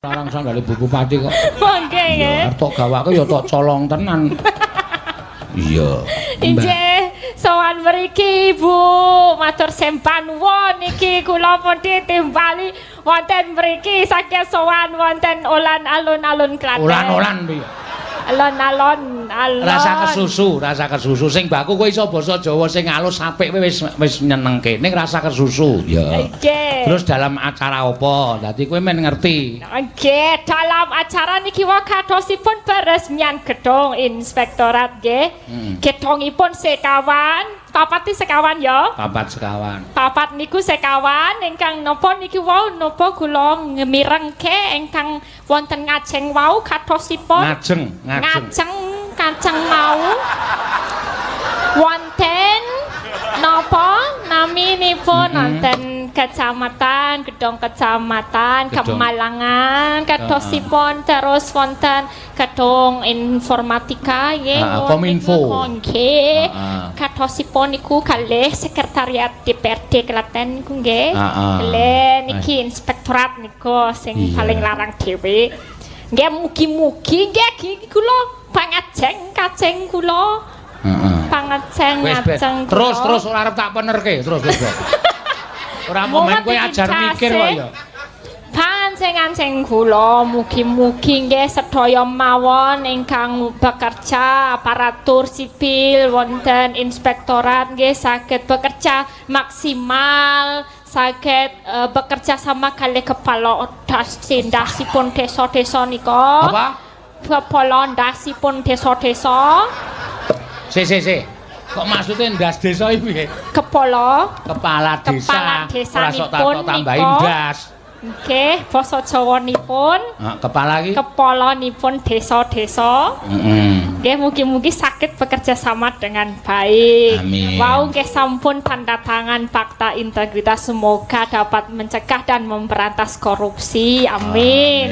Larang sandale Bu Bupati kok. Monggo nggih. Arep tok gawake ya tok colong tenan. Iya. Injih, sowan mriki Ibu, matur sembah nuwun niki kula pun ditimbali wonten mriki saking sowan wonten olan alun-alun Klaten. Olan-olan piye? Alon-alon, alon. Rasa kesusu, rasa kesusu sing baku kowe iso basa Jawa sing alus apik kowe wis wis nyenengke. Ning rasa kesusu. Ya. Nggih. Terus dalam acara apa? Dadi kowe men ngerti. Nggih, dalam acara niki wae kadosipun peresmian gedung inspektorat nggih. Gedhongipun sekawan, papat iki sekawan ya. Papat sekawan. Papat niku sekawan ingkang napa niki wau napa kula mirengke ingkang wonten ngajeng wau kadosipun Ngajeng, ngajeng. Ngajeng kacang mau wonten napa naminipun wonten kecamatan, gedung kecamatan Gedung. Kemalangan kadosipun, terus wonten gedung informatika nggih, wonten Kominfo. Nggih, kadosipun niku kalih sekretariat DPRD Klaten niku nggih, kalih niki inspektorat niku sing paling larang dhewe nggih. Mugi-mugi nggih iki kula pangajeng kajeng kula pangajeng Wis ben. ngajeng Terus kula. Terus ora arep tak penerke, terus terus. Ben. Ora momen kowe ajar mikir kok ya. Panceng-anceng kula mugi-mugi nggih sedaya mawon ingkang bekerja aparatur sipil wonten inspektorat nggih saged bekerja maksimal, saged bekerja sama kalih kepala ndasipun desa-desa nika. Apa? Kepala ndasipun desa-desa. Si si si. Kok maksudnya ndas desa iki piye? Kepala Kepala desa. Kepala desa Ora sok tak nipun tambahi nika. ndas. Nggih, basa Jawanipun Nah, kepala iki kepalanipun desa-desa. Nggih, mugi-mugi saged bekerja sama dengan baik. Amin. Wau nggih sampun tanda tangan fakta integritas, semoga dapat mencegah dan memberantas korupsi. Amin.